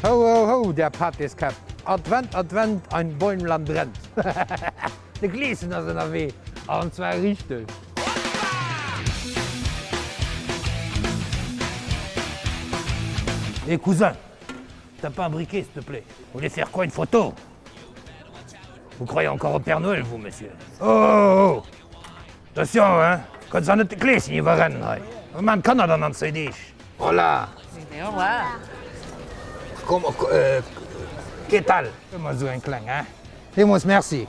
Ho, ho, ho, der Pateskäpp, Advent, Advent, ein Bäumlein brennt. De Kleeschen ass ënnerwee, an zwar richteg. Hey Cousin, t'as pas un briquet s'il te plaît? Vous voulez faire quoi, une photo? Vous croyez encore au Père Noël, vous, monsieur? Oh, oh, oh! Attention, hein! Kënns der net de Kleeschen iwwerrennen hei? Wat maachen d'Kanner dann an zwéi Deeg? Hola! Komm, que tal? Ëmmer esou eng kleng, hein? Villmools merci.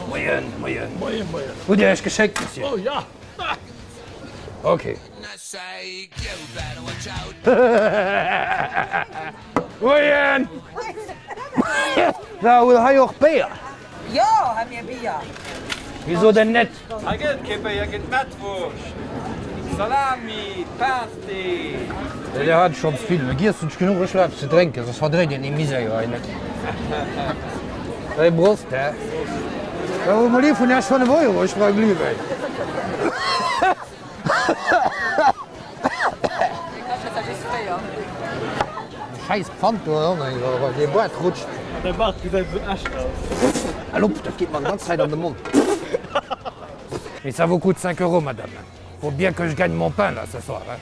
Moien, moien. Moien, moien. Hutt Dir Iech geschéckt, Monsieur? Oh ja! Ok. Moien! So, hutt hei och Béier? Jo, hu mir Bier. Wisou denn net? Hei gëtt et kee Béier, gëtt Mettwurscht, Salami, Pâté. Dir hat schonns vill giess, hunn ech genuch. Ech hu eppes ze drénken, soss verdréit een déi Misär jo hei net. Hey Prost, hä? Da hu mer ee vun Iech 5 Euro, ech brauch Glühwäin. Schäiss Pfand do ënner, dee Boart rutscht. Däi Bart gesäit esou echt aus. Hal op, dat geet mer d'ganz Zäit an de Mond. Mais ça vous coûte 5 euros, madame. Faut bien que je gagne mon pain là ce soir, hein.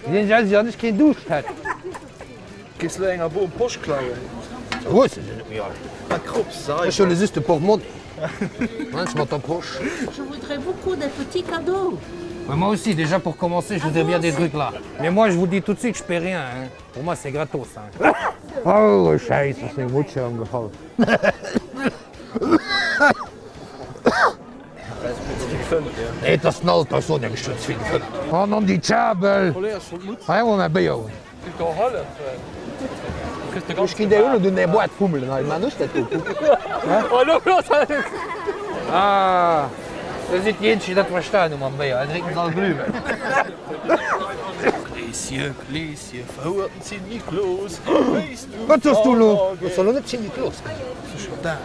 Wien soll se, wann ech keen Duuscht hätt? Gees lo enger Bom Posch klauen? Hues de se net méi all? Wat krops se Ech huele just de Portmonni. Mensch mat der Posch. Je voudrais beaucoup des petits cadeaux. Ouais, moi aussi, déjà pour commencer, je voudrais bien des trucs là. Mais moi, je vous dis tout de suite, je paie rien. Hein. Pour moi, c'est gratos. Hein. Oh, Scheiße, ass meng Mutsche ëmgefall. Nee, et ass den Alter, ech soen dir, ech hunn ze vill gefëmmt. An an déi Tschabel! Hei emol mäi Béier hunn. Ech ginn der un der Boîte fummelen hei, man ech dat do kucken. Ah, der sidd déi eenzeg déi dat verstan hu mam Béier, hei drénken se all Glühwäin. Kleeschen, Kleeschen, verhouert den Zinniklos, wéis du Wat soss du elo? Du hues elo net Zinniklos gesot. Scho da.